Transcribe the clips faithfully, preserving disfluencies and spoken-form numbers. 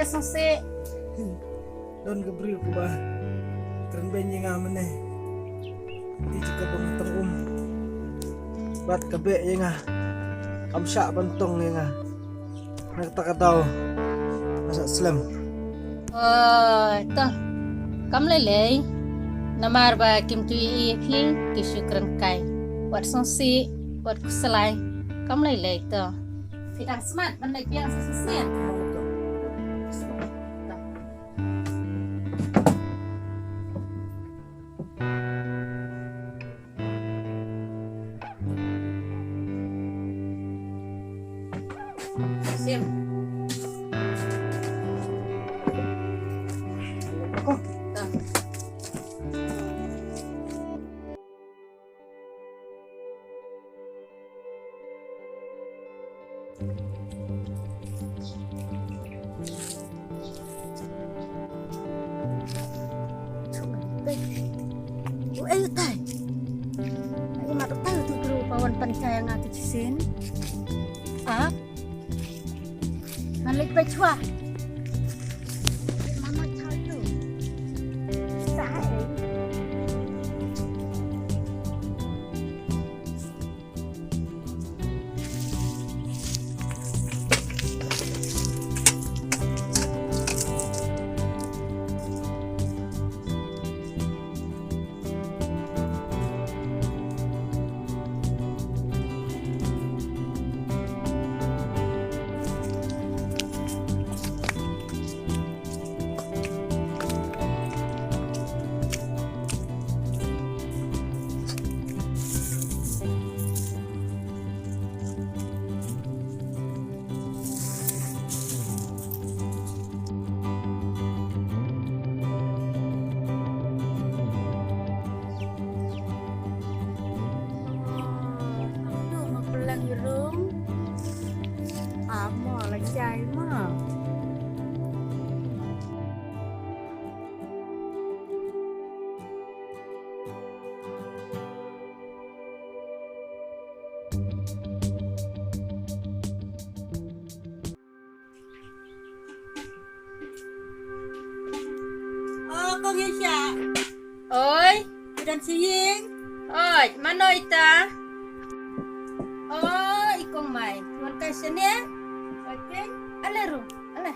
Sngewsih. Don ka briew kaba kren beiñ ïa nga mynne. Te ka bang tang um. Bad ka beh ïa nga. Kam shah ban tong ïa nga. Na kata ka daw nga sa slem. Oh, to. Kam lei lei. Namar ba kim tu ïa phi ki shu kren kai. Wat sngewsih, wat khuslai. Kam lei lei to. Phi dang smat ban leit biang sa shisien. Sim. Ko. Ta. Ei, tai. Ai, ma, tai tu, tu, pawan pan kaya nga tu chisin. Ah. Malik pa chwa. Mama chwa tu. Sai. Amo la jai ma. Oh, kong Yesha. Oi. Udan siying. Oi, mano ita? Oh, ikong mai. Wan kai sene. Oi, keng. Ale ru. Ale.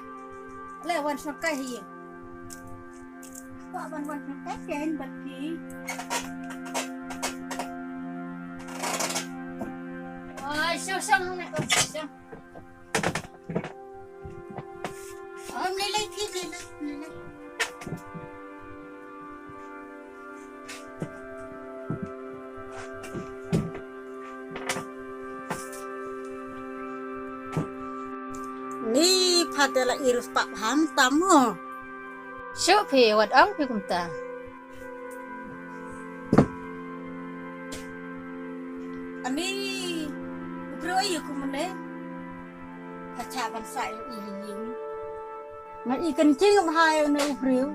Ale, wan shong kai hi. Wa wan wan shong kai ken baki. Oi, shong shong ne kong shong. Om lei lei phi lei lei lei lei. Ni pha te la irus pap ham tam mo. Shu phi wat ong phi kumta. Ani u briew aïu kumne? Ka cha ban sa ïa i ïing. Nga i kan jingmut ha une u briew.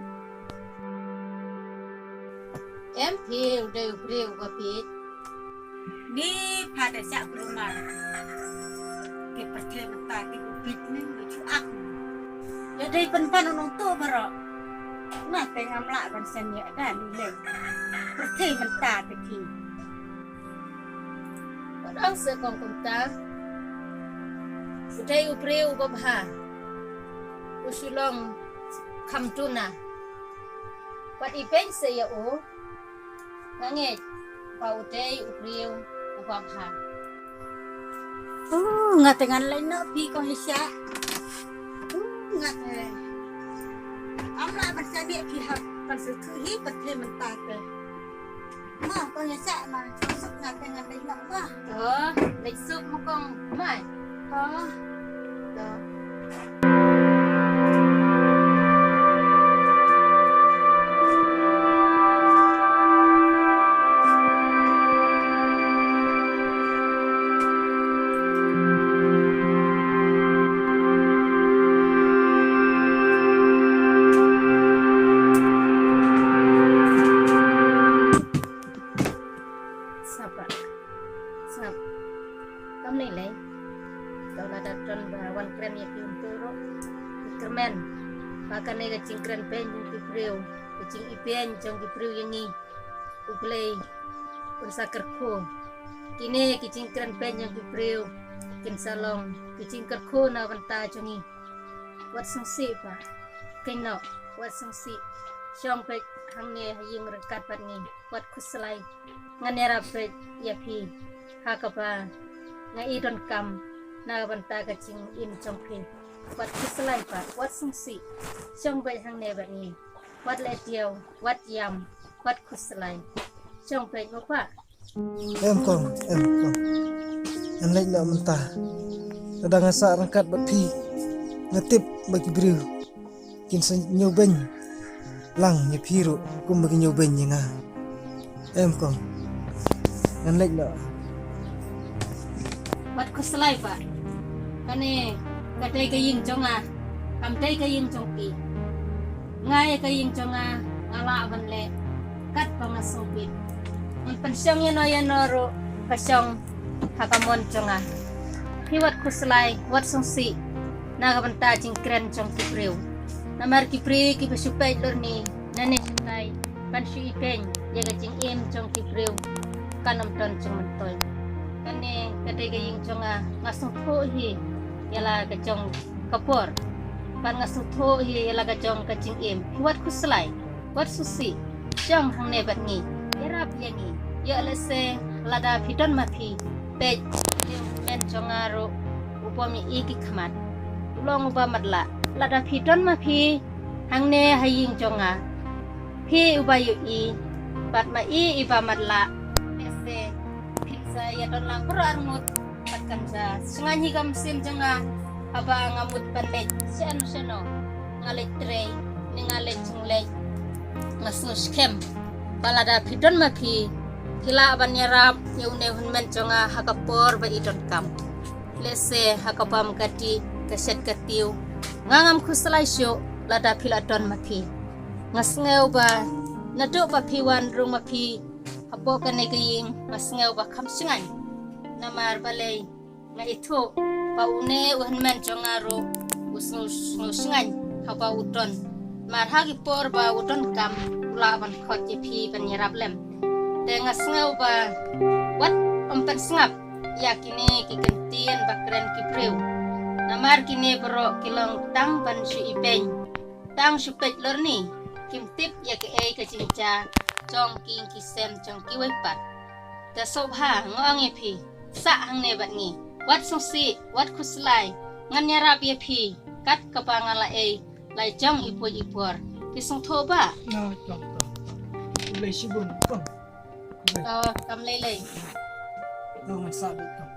Em phi u dei u briew ba phi. Ni pha da sha kulmar. Ki pyrthei mynta ki u bit ne ba chu ak. Ïa dei pynban u nongtuh baroh. Nga te ngam lah ban sngewthuh da ni lei. Pyrthei mynta te ki. Wat ong seh kong kumta. U dei u briew uba bha. U shu long kham duna. Wat ibeiñ seh ïa u. Nga ngeit ba u dei u briew uba bha. Uh, nga te ngan leit noh phi kong Yesha. Uh, nga te. Am lah ban sngewthuh phi hap ban sngewthuh hi pyrthei mynta te. Ma, kong Yesha ma, suk nga te ngan leit noh ma. Oh, leit suk ma kong mai. Oh. To. Sngap. Sngap. Kam lei lei. Ka la da don ba wan kren ïa jingkren beiñ jong ki briew, ka jingibeiñ jong ki briew ïa ngi, U Blei un sa kyrkhu. Kine ki jingkren beiñ jong ki briew kin sa long ki jingkyrkhu na bynta jong ngi. Wat sngewsih Bah, kynnoh, wat sngewsih. Shong beit hangne ha ïing ryngkat bad ngi. Wat khuslai, ngan ïarap beit ïa phi ha kaba nga i donkam na ka bynta ka jingim jong phi. Wat khuslai Bah, wat sngewsih. Shong beit hangne bad ngi. Wat leh diaw, wat ïam, wat khuslai. Shong beit mo Bah. Em kong, em kong. Ngan leit noh mynta. Lada nga sah ryngkat bad phi, nga tip ba ki briew kin sa ñiewbeiñ lang ïa phi ruh kumba ki ñiewbeiñ ïa nga. Em kong. Ngan leit noh. Wat khuslai Bah. Kane ka dei ka ïing jong nga, kam dei ka ïing jong phi. Nga ïa ka ïing jong nga, nga lah ban leh katba nga sngewbit. Ngan pynshong ïano ïano ruh ka shong ha ka mon jong nga. Phi wat khuslai, wat sngewsih na ka bynta jingkren jong ki briew. Namar ki briew kiba shu peit lurni, nangne shatai, ban shu ibeiñ ïa ka jingim jong ki briew, kan ym don jingmyntoi. Kane ka dei ka ïing jong nga, nga sngewthuh hi ïa la ka jong ka por, bad nga sngewthuh hi ïa la ka jong ka jingim. Phi wat khuslai, wat sngewsih. Shong hangne bad ngi, ïarap ïa ngi. Ïoh lehse lada phi don ma phi, peit, u hynmen jong nga ruh u bym ïohi ki khmat, u long uba matlah. Lada phi don ma phi hangne ha ïing jong nga, phi uba ïohi, bad ma i iba matlah. Lehse phin sa ïa don lang baroh arngut. Bad kan sa shngaiñ hi ka mynsiem jong nga haba nga mut ban leit shano shano. Nga leit trei ne nga leit jingleit, nga sngew skhem ba lada phi don ma phi, phi lah ban ïarap ïa une u hynmen jong nga ha ka por ba i donkam. Lehse ha ka bam ka dih, ka shet ka tiew, nga ngam khuslai shuh lada phi la don ma phi. Nga sngew ba naduh ba phi wan rung ma phi hapoh kane ka ïing, nga sngew ba kham shngaiñ. Namar balei? Nga ithuh ba une u hynmen jong nga ruh u sngew, sngew shngaiñ haba u don. Namar ha ki por ba u donkam u lah ban khot ïa phi ban ïarap lem. Te nga sngew ba wat ym pynsngap ïa kine ki kyntien ba kren ki briew. Namar kine baroh ki long tang ban shu ibeiñ, tang shu peit lurni, kim tip ïa kaei ka jingjia jong ki ïing ki sem jong kiwei pat. Te sngewbha nga ong ïa phi, sah hangne bad ngi. Wat sngewsih, wat khuslai, ngan ïarap ïa phi kat kaba nga la ei la jong i puit i puor. Phi sngewthuh Bah? Nga tong tong. Lei shibun tong. To kam lei lei. To ngan sah beit tong.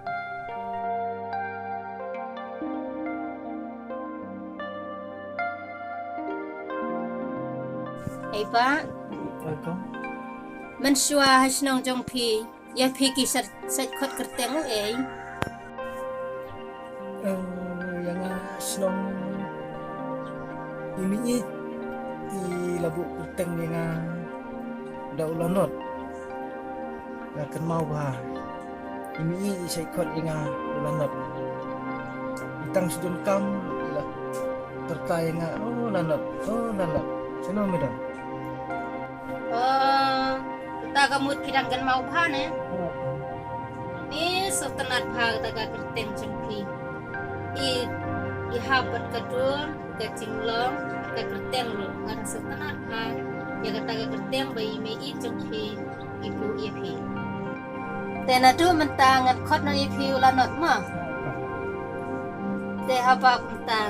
Ei Bah. Welcome. Mynshuwa ha shnong jong phi, ïa phi ki sait, sait khot kyrteng u ei? Eh, ïa nga shnong i Mihngi i la buh kyrteng ïa nga da u Lanot. Nga kynmaw ba i Mihngi i sait khot ïa nga u Lanot. I tang shu donkam i la pyrta ïa nga, "Oh Lanot, oh Lanot." Shano me don? Oh, kata ka mut phi dang kynmaw bha ne? Ni sngewtynnat bha kata ka kyrteng jong phi. I, i hap bad ka dur, ka jinglong, ka kyrteng ruh. Nga dang sngewtynnat bha ïa kata ka kyrteng ba i mei i jong phi i buh ïa phi. Te naduh mynta ngan khot noh ïa phi u Lanot mo. Te haba kumta,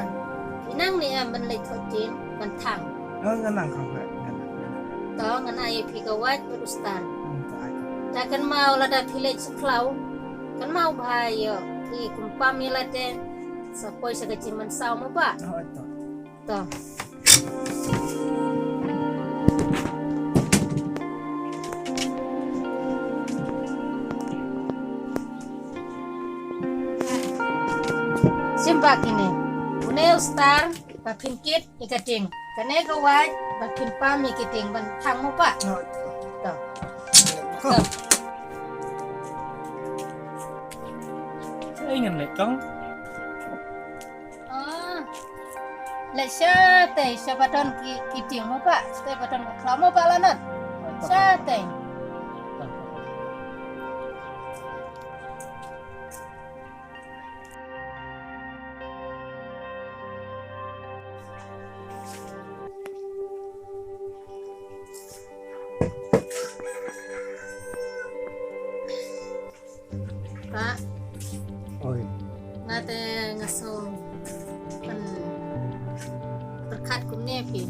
phi nang ne em ban leit thoh ktien ban thang? Ơ, ngan nang kham, ngan nang, ngan nang. To ngan ai ïa phi ka wait bad u star. Hmm, to ai. Te kynmaw lada phi leit sha khlaw, kynmaw bha ïoh phi kum pam ïa lade, sa poi sha ka jingmynsaw mo Bah. Oh, to. To. Shim Bah kine. Une u star ba phin kit ïa ka ding. Kane ka wait ba phin pam ïa ka ding ban thang mo Bah. To. To. Ei ngan leit kong. Ah. Leit shatei, sha ba don ki, ki dieng mo bah, shatei ba don ka khlaw mo bah, la noh. Shatei. Bah. Oi. Nga te nga sngew pyrkhat kumne phi.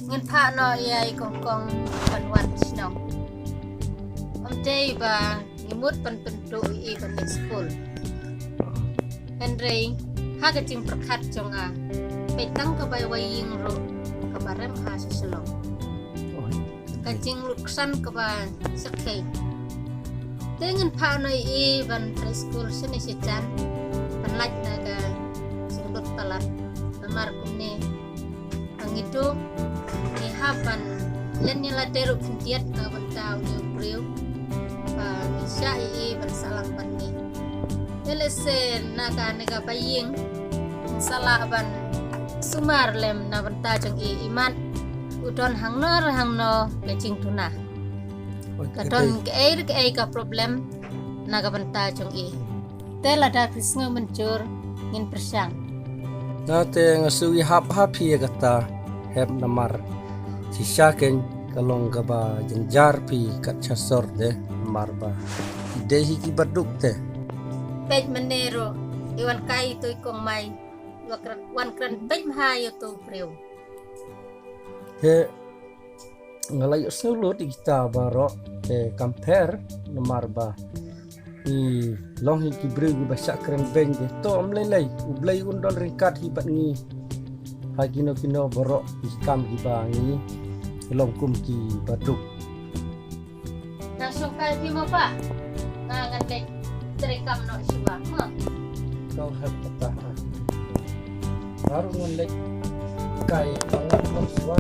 Ngin phah noh ïa i Kongkong ban wan shnong. Ym dei ba ngi mut ban pynduh ïa i ban leit skul. Hynrei ha ka jingpyrkhat jong nga, peit tang kaba wai ïing ruh kaba rem ha sha Shillong. Ka jinglut ksan kaba sakhi. Te ngin phah noh ïa i ban trei skul shane shajan, ban lait na ka jinglut palat. Namar kumne, ba ngi duh, ngi hap ban len ïa lade ruh khyndiat na ka bynta une u briew. Ba ngi shah ïa i ban sah lang bad ngi. Te lehse na kane kaba ïing, ngi sa lah ban sumar lem na bynta jong i, imat u don hangno re hangno ka jingduna. Ka don kaei re kaei ka problem na ka bynta jong i. Te lada phi sngew mynjur, ngin pyrshang. Nga te nga sngew ïahap ha phi ïa kata, hep, namar shisha kein ka long kaba jynjar phi kat sha sor de, namar ba ki dei hi kiba duk te. Peit mynne ruh, i wan kai ito i Kong Mai, wan kren, wan kren beit bha ïa uto u briew. He, nga la ïohsngew lut ïa kita baroh, te kam pher, namar ba ngi long hi ki briew kiba shah kren beiñ de. To ym lei lei, U Blei un don ryngkat hi bad ngi ha kino kino baroh ki kam kiba ngi long kum kiba duk. Nang shong kai phi mo bah. Nga ngan leit trei kam noh shuwa mo. Kong hep kata ha. Baru ngan leit kai kam noh shuwa.